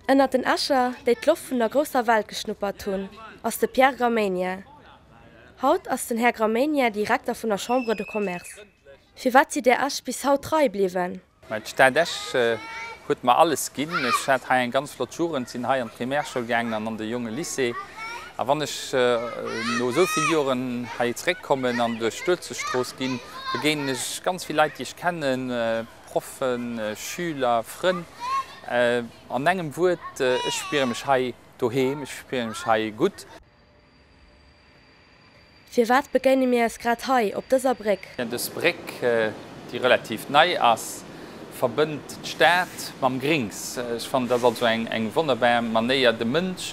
Ënnert den Escher, déi d'Loft vun der grousser Welt geschnuppert hunn, ass de Pierre Gramegna. Haut ass den Här Gramegna Direkter vun der Chambre de Commerce. Firwat sidd Dir Esch bis haut trei bliwwen? Mä d'Stad Esch huet mer alles ginn. Ech hat hei eng ganz flott Jugend, sinn hei an d'Primärschoul gaangen an an de Jongelycée. A wann ech no esou vill Joren hei zeréckkommen an duerch d'Uelzechtstrooss ginn, begéinen ech ganz vill Leit, déi ech kennen, Proffen, Schüler, Frënn. An engem Wuert, ech spiere mech hei doheem, ech spiere mech hei gutt. Firwat begéine mir eis grad hei, op dëser Bréck? Dës Bréck, déi relativ nei ass, verbënnt d'Stad mam Grings. Ech fannen, dat ass also eng wonnerbar Manéier, de Mënsch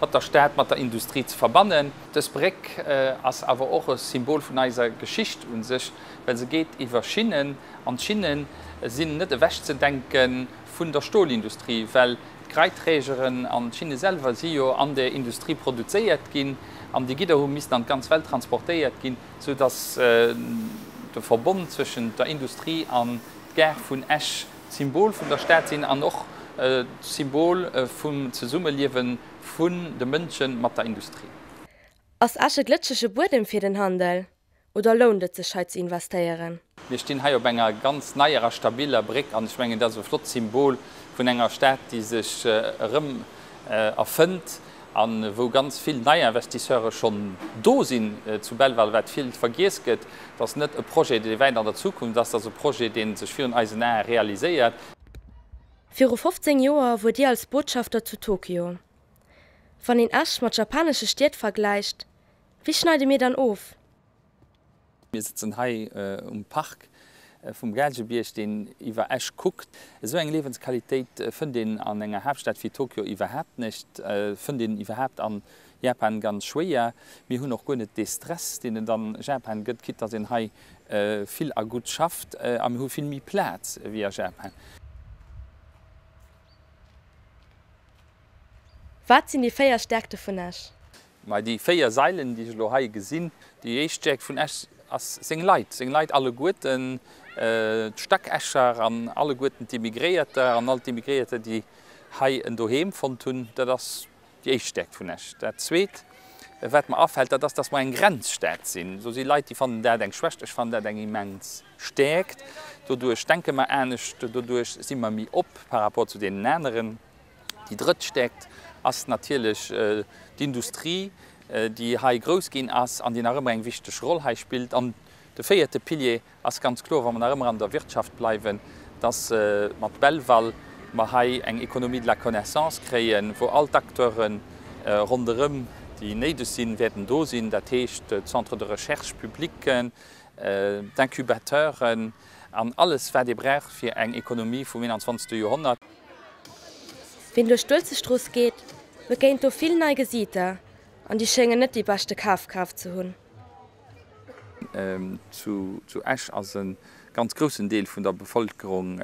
mat der Stad, mat der Industrie ze verbannen. Dës Bréck ass awer och e Symbol vun eiser Geschicht u sech, well se geet iwwer Schinnen, an d'Schinne sinn net ewechzedenke vun der Stolindustrie, well D'Greiträgeren an d'Schinne selwer si jo an der Industrie produzéiert ginn an déi Gidder hu missen an d'ganz Welt transportéiert ginn, sou datt de Verbond zwëschent der Industrie an d'Gare vun Esch d'Symbol vun der Stad sinn an och d'Symbol vum Zesummeliewe vun de Mënsche mat der Industrie. Ass Esch e glëtschege Buedem fir den Handel? Oder lount et sech hei ze investéieren? Mir stinn hei op enger ganz neier a stabiller Bréck an ech mengen, dat ass e flott Symbol vun enger Stad, déi sech erëm erfënnt a wou ganz vill nei Investisseure schonn do sinn zu Belval. Wat vill vergiess gëtt, dat ass net e Projet, dee wäit an der Zukunft ass, dat ass e Projet, dee sech virun eisen Ae realiséiert. Viru 15 Joer wuer Dir als Botschafter zu Tokio. Wann een Esch mat japanesche Stied vergläicht, Wéi schneide mir dann of? Mir sëtzen hei um Park vum Gaalgebierg, deen iwwer Esch kuckt. Esou eng Liewensqualitéit fënnt een an enger Haaptstad wéi Tokio iwwerhaapt nicht, fënnt een iwwerhaapt an Japan ganz schwéier. Mir hunn och guer net dee Stress, deen et an Japan gëtt, quitte dass een hei vill a gutt schafft, a mir hu vill méi Plaz wéi a Japan. Wat sinn déi 4 Stärkte vun Esch? Mä déi 4 Sailen, déi ech elo hei gesinn, déi éischt Stäerkt vun Esch ass seng Leit, seng Leit alleguerten, d'Stackescher an alleguerten d'Immigréierter an all d'Immigréierter, déi hei en Doheem fonnt hunn. Dat ass déi éischt Stäerkt vun Esch. Dat Zweet, wat mer afält, dat ass, dass mer eng Grenzstad sinn. Do si Leit, déi fannen dat eng Schwächt. Ech fannen dat eng immens Stäerkt. Doduerch denke mer anescht, doduerch si mer méi op par rapport zu deenen aneren. Déi drëtt Stäerkt ass natierlech d'Industrie, déi hei grouss ginn ass an déi nach ëmmer eng wichteg Roll hei spillt. An de véierte Pilier ass ganz kloer, wa mer nach ëmmer an der Wirtschaft bleiwen, dass mat Belval mer hei eng Économie de la connaissance kréien, wou all d'Acteure ronderëm, déi néideg sinn, wäerten do sinn, dat heescht d'Centres de recherche publics, d'Incubateuren an alles, wat ee brauch fir eng Économie vum 21. Joerhonnert. Wien duerch d'Uelzechtstrooss geet, begéint do vill nei Gesiiter an déi schéngen net déi beschte Kafkraaft ze hunn. Zu Esch ass e ganz groussen Deel vun der Bevëlkerung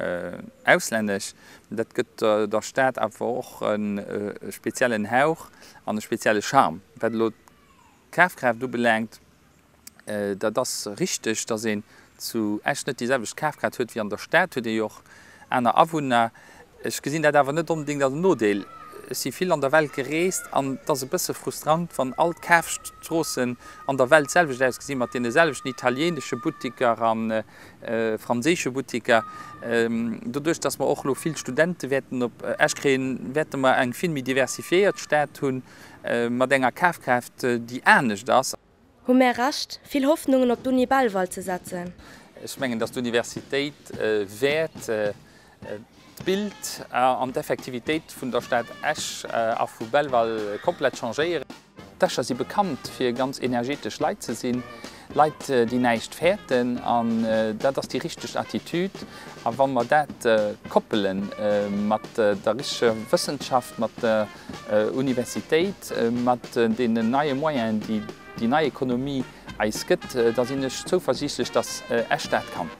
auslännesch. Dat gëtt der Stad awer och e speziellen Hauch an e spezielle Charme. Wat elo d'Kafkraaft ubelaangt, Dat ass richteg, datt een zu Esch net déi selwecht Kafkraaft huet wéi an der Stad, huet ee jo och aner Awunner. Ech gesinn dat awer net onbedéngt als en Nodeel. Ech si vill an der Welt gereest an et ass e bësse frustrant, wann all d'Kafstroossen an der Welt d'selwecht ausgesinn, mat deene selwechten italieenesche Buttiker a franséische Buttiker. Doduerch, datt mer och elo vill Studente wäerten op Esch kréien, wäerte mer eng vill méi diversifiéiert Stad hunn, mat enger Kafkraaft, déi anescht ass. Hu mär Recht, vill Hoffnungen op d'Uni Belval ze setzen? Ech mengen, datt d'Universitéit wäert d'Bild an d'Effektivitéit vun der Stad Esch a vu Belval komplett changéieren. D'Escher si bekannt fir ganz energetesch Leit ze sinn, Leit, déi näischt fäerten, an dat ass déi richteg Attitude. A wa mer dat koppele mat der richteger Wëssenschaft, mat der Universitéit, mat deenen neie Moyenen, déi déi nei Ekonomie eis gëtt, da sinn ech zouversiichtlech, dass Esch dat kann.